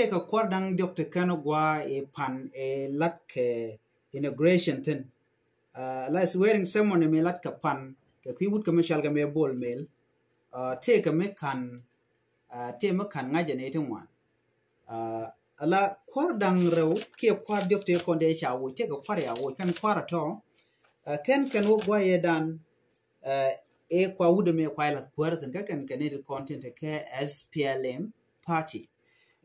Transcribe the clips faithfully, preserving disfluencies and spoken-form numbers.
Tëëkɛ kuäär da̱ŋ diɔ̱k ti kɛn gua i̱ pan i̱ lat kɛ inauguration thi̱n. La swearing ceremony mëë lat kɛ pan kɛ kui̱ wut kɛ mi cɔal kɛ mëë Bol Mel. Tëëkɛ mi ka̱n tëë mi ka̱n ŋa̱cä ni ti ŋuan. Ala kuäär da̱ŋ rɛw kiɛ kuäär diɔ̱k tëë kɔn dee ca woc, tëëkɛ kuäär ya woc kɛn kuäär atɔ. Kɛn kɛn wä guayɛ dan ɛ kua wut ɛmɛ kua lath kuäär thi̱n kä kɛn kɛn ni ti kɔn tin te kɛ S P L M party.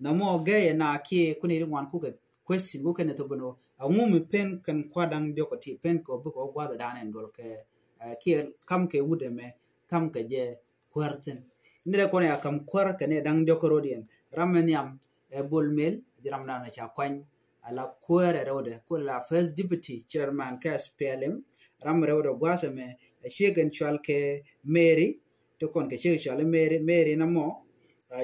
Nɔmɔ gɛyɛ na kiɛ kuni ri ŋuan kukɛ question kukɛ ni thobino aŋu mi pen kɛn kuäär da̱ŋ diɔk ti pen kɛ bi kɛ wä guath dan ɛn duɔl kɛ kiɛ kam kɛ wut ɛmɛ kam kɛ jɛ kuäär thi̱n. Ni dee kɔn ya kam kuäär kɛ ni da̱ŋ diɔk kɛ rodiɛn ram mɛ nhiam ɛ Bol Mel jiram dan ca kuany ala kuäär ɛ rɛwdɛ ku la first deputy chairman kɛ S P L M. Ram rɛwdɛ gua̱a̱th ɛmɛ ɛ ciek ɛn cual kɛ Mary ti kɔn kɛ ciek cual Mary, Mary na mɔ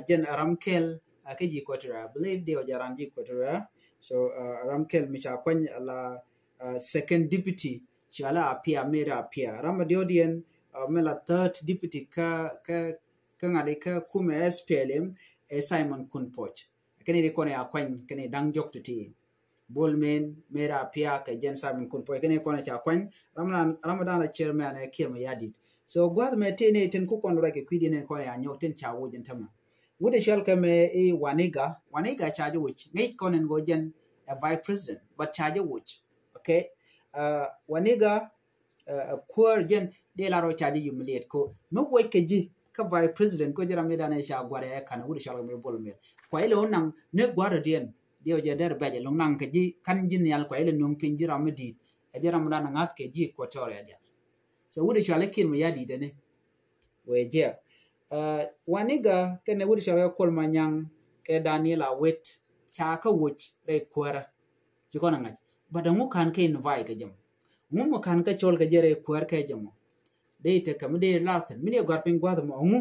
jɛn a ram kɛl a kɛ ji̱ Equatoria, I believe di ɔ jɛ ran ji̱ Equatoria. So ram kɛl mi ca kuany ala second deputy cual a Apia, Mary Apia. Ram a diɔdiɛn mi la third deputy kä kä kä ŋa̱t ikä kumɛ S P L M ɛ Simon Kun Poch. Kɛn i̱ ri kɔn ya kuany kɛn i̱ da̱ŋ diɔk ti̱ti̱. Bol Mel, Mary Apia kɛ jɛn Simon Kun Poch kɛn i̱ kɔn ya ca kuany. Ram dan la chairman ɛ Kiir Mayardit. So gua̱th mɛ tin i̱ tin ku kɔn rɛk kɛ kui̱diɛn i̱ kɔn ya nyɔk tin ca woc in tämɛ. Wut i̱ cɔl kɛ mɛ i̱ Waniga, Waniga ca jɛ woc ŋäc kɔn in go̱ jɛn ɛ vice president but ca jɛ woc. Okay. Waniga kuäär jɛn dee la rɔ ca jɛ humiliate ko mi wec kɛ ji̱ kä vice president ko ji̱ ram mi dan ɛ ca gua̱r ɛ kan wut i̱ cɔl kɛ mɛ Bol Mel. Kua ilɛ wä naŋ ni gua̱r diɛn diɛ wä jɛ der bɛc ɛlɔŋ naŋ kɛ ji̱ kan ji̱ nhial kua ilɛ nuŋ piny ji̱ ram mi di̱i̱t ɛ ji̱ ram mi dan ŋa̱th kɛ ji̱ Equatoria dial. So wut i̱ cɔl i̱ Kiir Mayardit ɛni wee jiɛk. Waniga kɛnɛ wut i̱ cɔl kɛ Kuol Manyaŋ kɛ Daniel Awet ca kä woc rɛy kuäärä. Ci kɔn a ŋa̱c but ɛŋu ka̱n kɛ invite kɛ jɛ mɔ? Ŋu mɔ ka̱n kɛ cɔl kɛ jɛ rɛy kuäär kɛ jɛ mɔ? Dee tekɛ mi dee lathin mi dee gɔ̱a̱r piny gua̱th mɔ ŋu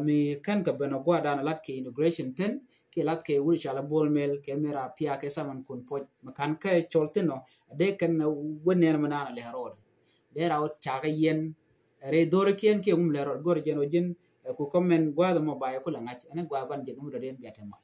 mi kɛn kɛ ben a gua̱a̱r dan a lat kɛ inauguration thin kiɛ lat kɛ wut i̱ cɔl a Bol Mel kɛ Mary Apia kɛ Simon Kun Poch mi ka̱n kɛ cɔl thin ɔ dee kɛn wä nɛn mi naan a lɛ rɔɔd. Dee ra wä ca kɛ yɛn rɛy dhorikiɛn kiɛ ŋu mi lɛ rɔɔd go̱r jɛn wä ji̱n ku comment gua̱a̱th mɔ ba yɛ kulɛ ŋa̱c ɛn gua̱a̱th ban jɛ ŋu mi dɔ̱diɛn biat ɛmɔ.